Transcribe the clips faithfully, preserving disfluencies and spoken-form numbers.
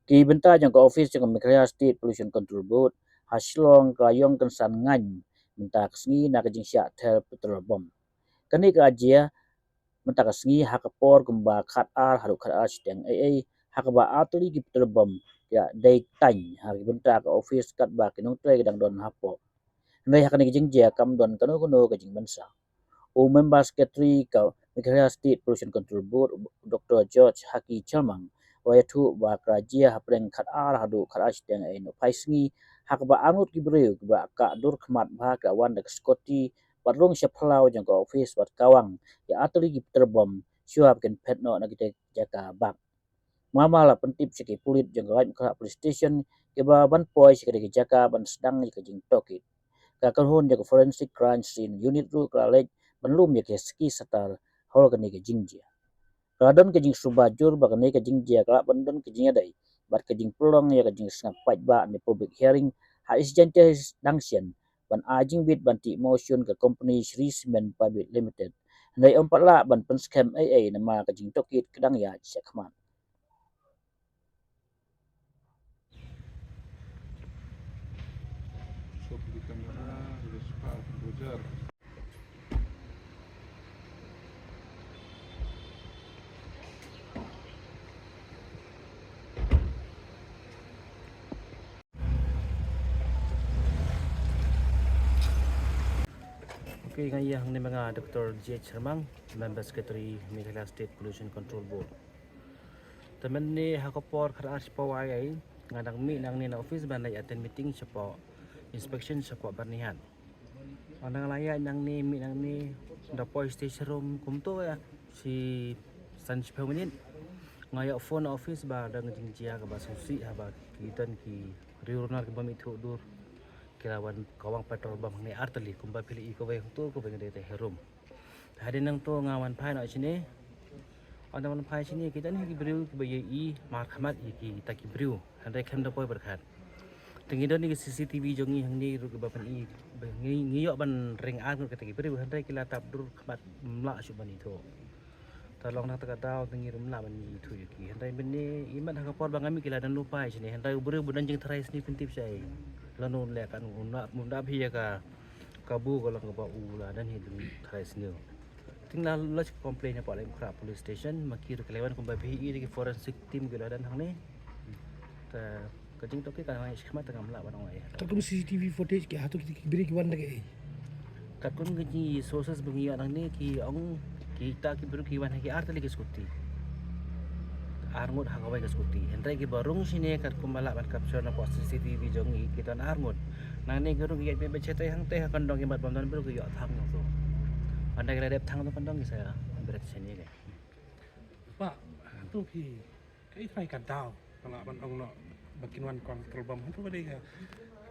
Ki bynta jong ka office jong ka Meghalaya State Pollution Control Board ha Shillong ka la ïong kynsan ngaiñ mynta ka sngi na ka jingshah thel petrol bomb. Kane ka la jia mynta ka sngi ha ka por kumba khat ar haduh khat ar shiteng eiei, ha kaba artylli ki petrol bomb ki la dei tang ha ki bynta ka office katba ki nongtrei ki dang don hapoh. Hynrei ha kane ka jingjia kam don kano kano ka jingmynsaw. U Member Secretary ka Meghalaya State Pollution Control Board, Doctor George Haki Chalmang, u la ïathuh ba ka la jia hapdeng khat ar haduh khat ar shiteng eiei nohphai sngi, ha kaba arngut ki briew kiba la kah dur khmat bha ki la wan da ka scooty bad rung sha phyllaw jong ka office bad kawang ïa artylli ki petrol bomb shuwa ba kin phet noh na kita ki jaka bak. Mama la pyntip sha ki pulit jong ka Laitumkhrah Police Station kiba ban poi sha kata ka jaka ban sdang ïa ka jingtohkit. Ka kynhun jong ka Forensic Crime Scene Unit ruh ka la leit ban lum ïa ki ski satar halor kane ka jingjia. Ka la don ka jingsuba jur ba kane ka jingjia ka lah ban don ka jingïadei bad ka jingpynlong ïa ka jingsngap paidbah ne public hearing ha East Jaintia dang shen ban ai jingbit ban tih motion ka company Shree Cement Private Limited. Hynrei ym pat lah ban pynskhem eiei namar ka jingtohkit ka dang ïaid shakhmat. Okay, nga ïa hangne ma nga Doctor G H Sharmang, Member Secretary Meghalaya State Pollution Control Board. Te mynne ha ka por khat ar shiphew eiei nga dang mih nangne na office ban leit attend meeting shapoh inspection shapoh Byrnihat. Nga dang la ïaid nangne mih nangne da poi station room kumto ïa shi san shiphew minit. Nga ïoh phone na office ba dang jingjia kaba sngewsih haba ki don ki riewrunar kiba mih thuh dur ki la wan kawang petrol bomb hangne artylli kumba phi la i kawei hangto kawei nga dei te harum. Hadien nangto nga wan phai noh shane. Ynda wan phai shane ki don hi ki briew kiba ïohi markhmat ïa kita ki briew. Hynrei khlem da poi pyrkhat. Te ngi don ïa ki C C T V jong ngi hangne ruh kiba pyni ba ngi ngi ïoh ban ring arngut kita ki briew hynrei ki la tap dur khmat ym lah shuh ban ithuh. Te long na kata ka daw te ngi ruh ym lah ban ithuh ïa ki hynrei mynne imat ha ka por ba nga mih ki la don lypa shane hynrei u briew ba don jingtharai sniew pyntip shai. Lano leh kan u na u na phi ïa ka kabu ka long kaba u la don hi jingtharai sniew. Te nga la lodge complaint hapoh Laitumkhrah Police Station ma ki ruh ki la wan kumba phi i ki forensic team ki la don hangne. Te ka jingtohkit ka nang ïa shikmat te ngam lah ban ong ei. Katkum C C T V footage ki hato ki briew ki wan da kaei? Katkum ki sources ba ngi ïoh nangne ki ong kita ki briew ki wan ha ki artylli ki scooty. Arngut ha kawei ka scooty. Hynrei kiba rung shane katkum ba lah ban capture na ka C C T V jong ngi ki don arngut. Nangne ki rung ki ïaid beit beit shatei hangtei ha kyndong ki mat bym don briew ki ïoh thang nangto. Ynda ki la dep thang to kyndong ki sa bret shane. Bah, to phi kaei trai ka daw ba lah ban ong noh ba kin wan kawang petrol bomb hangto ba dei ka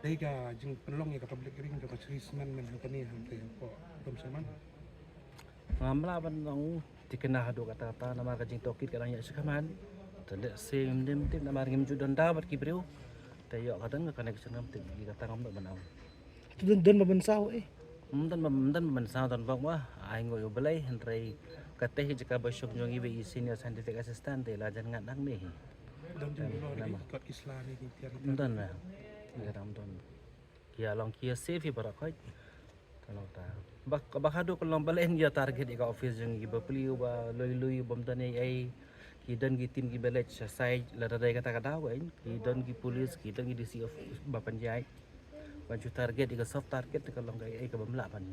dei ka jingpynlong ïa ka public hearing jong ka Shree Cement mynhynnin hangtei hapoh Dum Sharman. Ngam lah ban ong thikna haduh katta katta namar ka jingtohkit ka dang ïaid shakhmat. Te lehse ngim tip namar ngim ju don daw bad ki briew. Te ïoh ka don ka connection ngam tip ïa kata ngam lah ban ong. Te don don ba mynsaw eh. Ym don ba ym don ba mynsaw don bok ba ai nguh ïa U Blei hynrei kata hi jaka ba shong jong i ba i senior scientific assistant te la jan ngat nangne hi. Don jingmlong ri kot ki sla ne ki tiar. Ym don ba. Ïa dang don. Ki ïa long ki ïa safe hi baroh khoit. Ka long ta. Ba ba haduh ka long ba la ïa target ïa ka office jong i ba plie ba lui lui bym don ei ei. Ki don ki team kiba leit sha site lada dei kata ka daw ei. Ki don ki police ki don ki D C of ba panjai. Ban ju target ïa ka soft target ka long ka ei ei kaba ym lah ban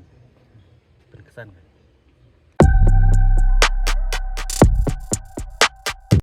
pynksan ka.